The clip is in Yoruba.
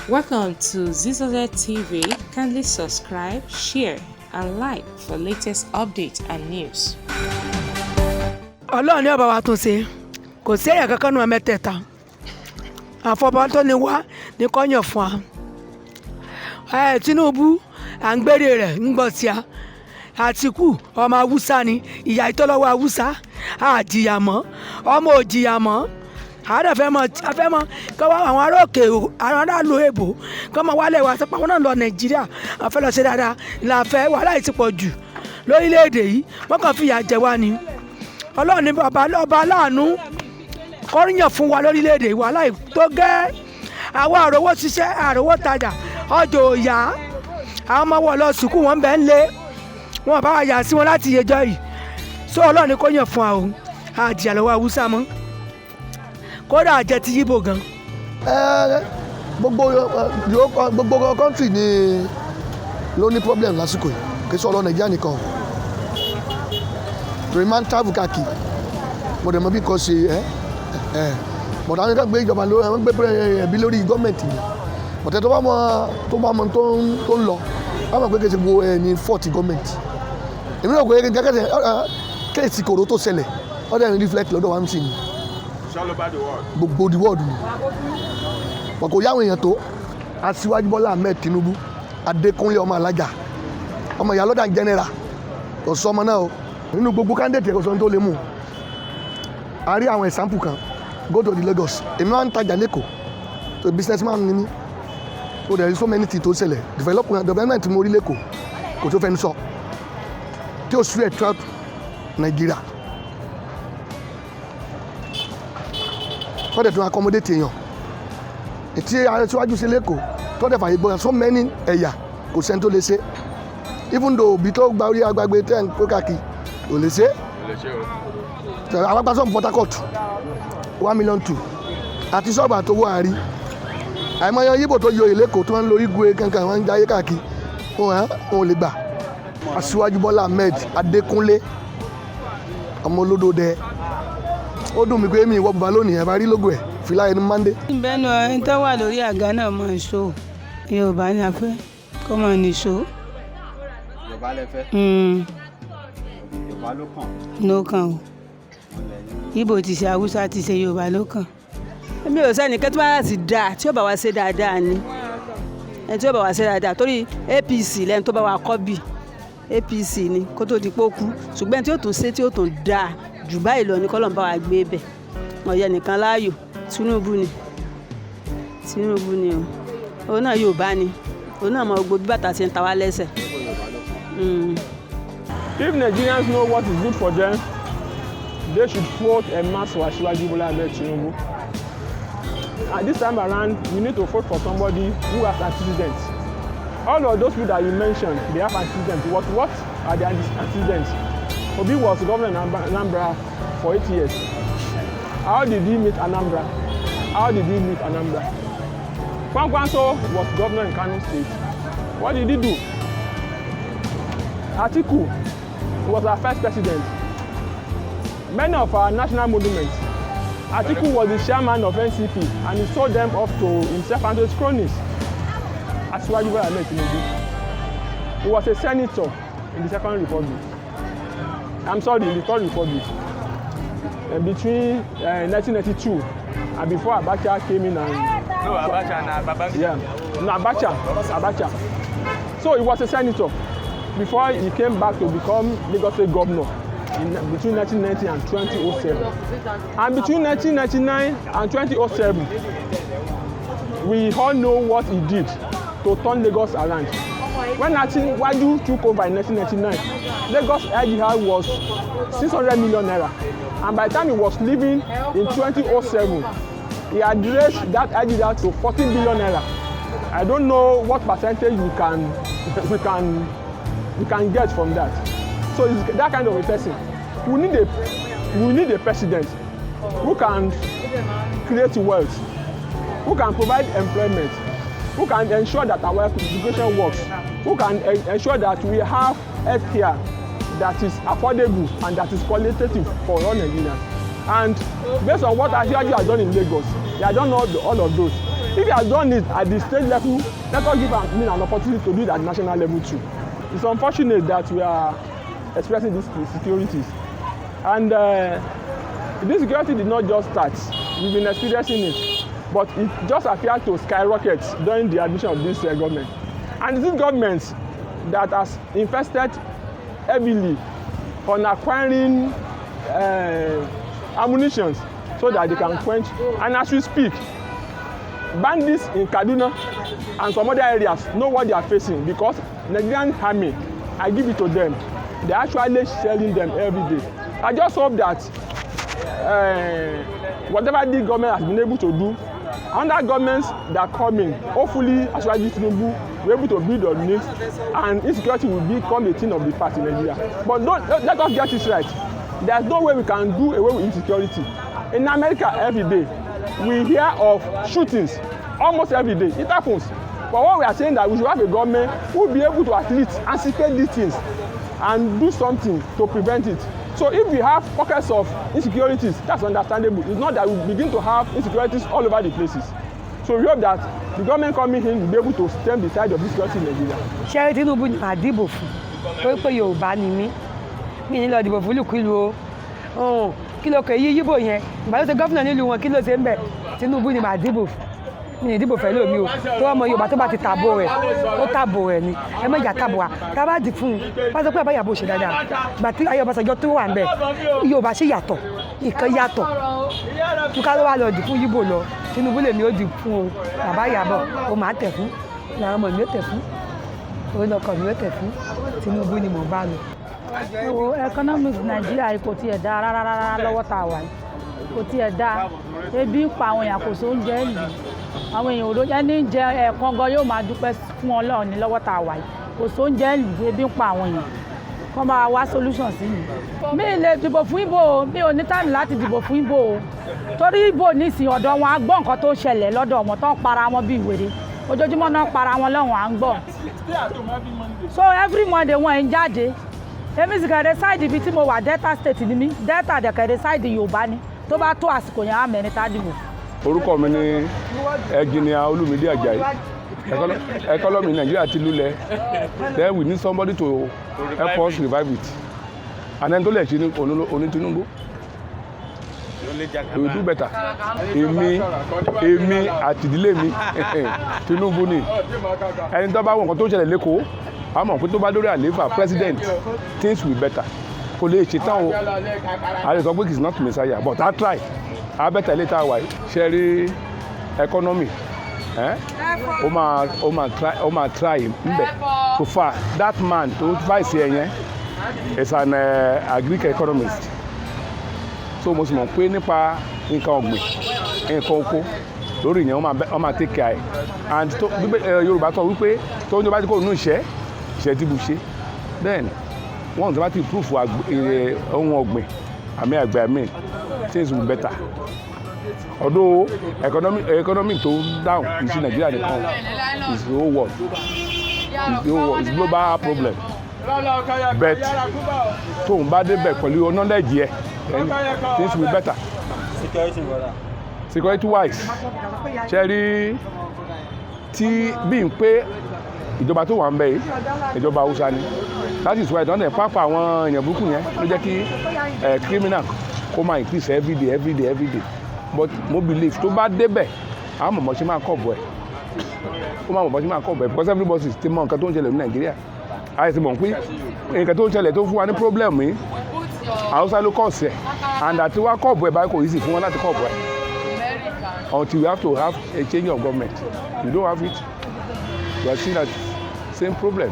Welcome to Zizoze TV. Kindly subscribe, share, and like for latest updates and news. Ọlọ́run ní ọba wa tún ṣe. Kò sí ẹ̀yà kankan nù mẹ́tẹ̀ẹ̀ta. Àfọ̀bọ́ tó ní wá ní kò yàn fún wa. Ẹ Tinubu, à ń gbére rẹ̀ ń gbọ́ sí a. Àtìkù, ọmọ Haúsá ni ìyá ìtọ́lọ́wọ́ Haúsá. Àjìyà mọ́, ọmọ ò jìyà mọ́. Àárẹ̀ fẹ́ mọ afẹ́ mọ kọ́ wá àwọn ará òkè, àwọn aráàlú èbó kọ́ mọ wálé wa sọ́pọ̀. Àwọn náà lọ Nàìjíríà, àwọn fẹ́ lọ ṣe dáadáa là fẹ́. Wàhálà yìí ti pọ̀ jù lórílẹ̀‐èdè yìí. Wọ́n kàn fìyà jẹ wá ni. Ọlọ́run ní ọba, ọba aláàánú kọ́ríyàn fún wa lórílẹ̀‐èdè yìí. Wàhálà yìí tó gẹ́. Àwọn àròwó ṣiṣẹ́, àròwó tajà, ọjọ́ òyà. Àwọn ọmọ wọ̀ lọ sùkúù, wọn bẹ́ẹ̀ ń lé wọn bá wa yà sí wọn láti yẹjọ́ yìí. Sọ Ọlọ́run ní kó yàn fún wa o. Àjìyà lọ́wọ́ Haúsá mọ́, kódà àjẹ ti yíbò gan. Ẹ gbogbo country ni ló ní problem lásìkò yìí. Kì í sọ̀rọ̀ Nàìjíríà nìkan, torí máa ń travel káàkiri. Mo dẹ̀ mọ bí nǹkan ṣe ẹ ẹ but àwọn kan gbé ìjọba lórí, àwọn gbé ẹbí lórí gọ́ọ̀mẹ̀ntì ni. But ẹ tó bá mọ tó ń lọ, wọ́n mọ̀ pé kì í ṣe gbogbo ẹ ní fault gọ́ọ̀mẹ̀ntì. Èmi náà kò yẹ kẹ́kẹ́ case kòró tó ṣẹlẹ̀, ó dẹ̀ ń reflect lọ́dọ̀ wa ń sìn ní all over the world. Gbogbo the world ni wọn kò yáwọn èèyàn tó. Aṣíwájú Bọ́lá Ahmed Tinubu, Adékúnlé, ọmọ alájà, ọmọ ìyá lọ́dà general, kò sọ ọmọ náà o. Nínú gbogbo candidate, kò sọ ohun tó lè mú. A rí àwọn example kan. Go to the Lagos. Èmi máa ń tajà lẹ́kọ̀ọ́, so businessman ni mí. So there is so many things tó ṣẹlẹ̀. Development mo rí lẹ́kọ̀ọ́, kò tó fẹ́ni sọ tí ó sú ẹ̀ throughout Nigeria. Kọ́dẹ̀ tó accommodate èèyàn tí aṣíwájú ṣe lẹ́kọ̀ọ́, tó dẹ̀ fàyè gbọ́dọ̀ so many ẹ̀yà, kò sẹ́ni tó lè ṣe. Even though òbí tó gba orí agbágbé tẹ́ ń kó káàkiri kò lè ṣe. Kò lè ṣe o. Àwọn agbásọ̀ Port Harcourt, 1.2 million àti ṣọ́ọ̀bù àtowó àárí. Àìmọye yíbò tó yọ ìlẹ́kọ̀ọ́ tó ń lo igwe kankan, wọn ń jayé káàkiri. Wọn ò lè gbà. Aṣíwájú Bọ́lá Ahmed Adékúnlé, ọmọ olódò dẹ. Ó dùn mí pé mi ìwọ bùbá lónìí ẹ̀ bá rí lógo ẹ̀ fìlà ẹni mande. Bẹ́ẹ̀ni, ẹni tó wà lórí àga náà mọ̀ ń so. Yorùbá ni a fẹ́ kó mọ̀ nìṣó. Yorùbá lẹ fẹ́? Yorùbá ló kàn. Ló kàn o. Ibo ti ṣe, Haúsá ti ṣe, Yorùbá ló kàn. Èmi ò sẹ́nìkan tó bá láti dáa tí ó bá wa ṣe dáadáa ni ẹni tí ó bá wa ṣe dáadáa, torí APC lẹ́ni tó bá wa kọ́ bì. APC ni kó tó di pé ó kú, ṣùgbọ́n tí ó tún ṣe, tí ó tún dáa jù báyìí lọ ní kọ́lọ́n bá wa gbé bẹ̀. Ọ̀yẹ́ nìkan láàyò, Tinubu ni, Tinubu ni o. Òun náà Yorùbá ni, òun náà mọ gbogbo bí bàtà ṣe ń ta wá lẹ́sẹ̀. If Nigerians know what is good for them, they should vote en masse for Asiwaju Bola Ahmed Tinubu. And this time around, we need to vote for somebody who has antecedents. All of those people that you mentioned, they have antecedents. What are their antecedents? Obi was governor in Anambra for 8 years. How did he meet Anambra? How did he meet Anambra? Kwankwaso was governor in Kano State. What did he do? Atiku was our first president. Many of our national monuments, Atiku was the chairman of NCP and he sold them off to himself and to his cronies. Asiwaju Bola Ahmed Tinubu. He was a senator in the Second Republic. I'm sorry, in the Third Republic. Between 1992 and before Abacha came in and No, Abacha na Babangida. Yeah, no, Abacha, Abacha. So he was a senator before he came back to become Lagos State governor in between 1990 and 2007. And between 1999 and 2007, we all know what he did to turn Lagos around. When Asiwaju took over in 1999, Lagos IGR was 600 million naira, and by the time he was leaving in 2007, he had raised that IGR to 14 billion naira. I don't know what percentage we can get from that. So it's that kind of a person. We need a president who can create wealth, who can provide employment, who can ensure that our education works, who can ensure that we have healthcare that is affordable and that is qualitative for all Nigerians. And based on what Asiwaju has done in Lagos, he has done all of those. If he has done it at the state level, let us give him an opportunity to do it at the national level too. It's unfortunate that we are expressing these insecurities. And this insecurity did not just start. We've been experiencing it. But it just appeared to skyrocket during the admission of this government. And this government that has invested heavily on acquiring ammunition so that they can quench. And as we speak, bandits in Kaduna and some other areas know what they are facing, because Nigerian army, I give it to them, they are actually shelling them every day. I just hope that whatever the government has been able to do, under governments that are coming, hopefully Asiwaju Tinubu will be able to build on it and insecurity will become a thing of the past in Nigeria. But don't let us get it right. There's no way we can do away with insecurity. In America, every day, we hear of shootings almost every day. It happens. But what we are saying that we should have a government who will be able to at least anticipate these things and do something to prevent it. So if we have pockets of insecurities, that's understandable. It's not that we begin to have insecurities all over the places. So we hope that the government coming in will be able to stem the tide of insecurity in Nigeria. Ṣé Tinubu ni màá dìbò fún, torí pé Yorùbá ni mí. Mi ní lọ dìbò fún ìlúkulù o. Kí ló kọ èyí yíbò yẹn ìgbà tó ṣe governor nílùú wọn, kí ló ṣe ń bẹ̀? Tinubu ni màá dìbò fún. Mi ní dìbò fẹ́ lómi o, tó ọmọ Yorùbá tó bá ti tààbò rẹ̀, ó tààbò rẹ̀ ni. Ẹ má jà tààbò wa. Tá a bá dì fún un, bá sọ pé àbáyà bò ṣe dáadáa, ìgbà tí ayé Ọbásanjọ́ tó wà ń bẹ̀, Yorùbá ṣe yàtọ̀, nǹkan yàtọ̀. Túká ló wà lọ dì fún yíbò lọ. Tinubu lèmi ó dì fún o. Bàbá Ìyàbọ̀ ó máa tẹ̀ fún, làwọn ọmọ mi ó tẹ̀ fún, òun lọkọ mi ó tẹ̀ fún. Tinubu ni mò ń bá lọ. Wo economics Nàìjíríà kò tiẹ̀ dáa rárá rárá lọ́wọ́ tá a wà yìí, kò tiẹ̀ dáa. Ebi ń pa àwọn èèyàn, kò sóúnjẹ ìlú, àwọn èèyàn òró ẹni ń jẹ ẹ̀ẹ̀kan gan yóò máa dúpẹ́ fún Ọlọ́run ní lọ́wọ́ tá a wà yìí. Kò sóúnjẹ ìlú, ebi ń pa àwọn èèyàn, kọ́ máa wá solution sí yìí. Mi lè dìbò fún Ìbò o, mi ò ní time láti dìbò fún Ìbò o, torí Ìbò nísìnyí ọ̀dọ̀ wọn, á gbọ́ nǹkan tó ń ṣẹlẹ̀ lọ́dọ̀ wọn, tó ń para wọn bíi wèrè ojoojúmọ́ náà, para wọn lọ́hùn, à ń gbọ́. So every Monday wọn ń jáde. Èmi sì kẹ̀rẹ́ side ibi tí mo wà, Delta State ni mí. Delta dẹ̀kẹ̀rẹ́ side Yorùbá ni. Tó bá tó àsìkò yẹn, á mẹ́rin tá a dìbò. Orúkọ mi ni Engineer Olúmídé Àjàyí. Economy Nàìjíríà ti lulẹ̀. Then we need somebody to help us revive it, and then tó lè ṣe ní oní Tinubu. He will do better. Èmi àti ìdílé mi, Tinubu ni. Ẹni tó bá wọ nǹkan tó ń ṣẹlẹ̀ l'Ékòó, a mọ̀ pé tó bá dórí àlééfà president, things will be better. Kò lè ṣe tán o, a lè sọ pé he is not messiah, but I try a better ilé tá a wà yìí. Ṣe rí economy, eh? Ó máa try, ó máa try nbẹ. So far, that man tó vice ẹ yẹn is an agric economist, so mo sì mọ̀ pé nípa nǹkan ọ̀gbìn, nǹkan oko lórí ìyẹn, wọ́n máa take care ẹ̀. And tó bíbẹ́ Yorùbá sọ wípé tó ń jọba tí kò nínú ìṣẹ́, ìṣẹ́ tí bu ṣe. Then wọ́n tó bá ti improve ohun ọ̀gbìn àmì àgbẹ̀, àmì things will be better. Although economy tó down, kì í ṣe Nàìjíríà nìkan, it's the whole world, it's the whole world, it's global problem, but tóun bá débẹ̀ pẹ̀lú knowledge yẹ, then things will be better. Security, brother. Security wise, ṣe rí tí bí n pé ìjọba tó wà ń bẹ yìí, ìjọba Haúsá ni. That is why ìdánwò pápá àwọn èèyàn burúkú yẹn ló jẹ́ kí criminal kó máa increase every day, every day, every day. But mo believe tó bá débẹ̀, àwọn mọ̀mọ́ ṣe máa kọ̀ bọ̀ ẹ̀, ó máa mọ̀mọ́ ṣe máa kọ̀ bọ̀ ẹ̀, because everybody ti mọ nǹkan tó ń ṣẹlẹ̀ ní Nàìjíríà. A sì mọ̀ pé nǹkan tó ń ṣẹlẹ̀ tó fún wa ní problem yìí, Haúsá ló kọ̀ sí ẹ̀, and àti wá kọ̀ bọ̀ ẹ̀ báyìí, kò easy fún wọn láti kọ̀ bọ̀ ẹ̀ until we have to have a change of government. You don't have it, you are still at same problem.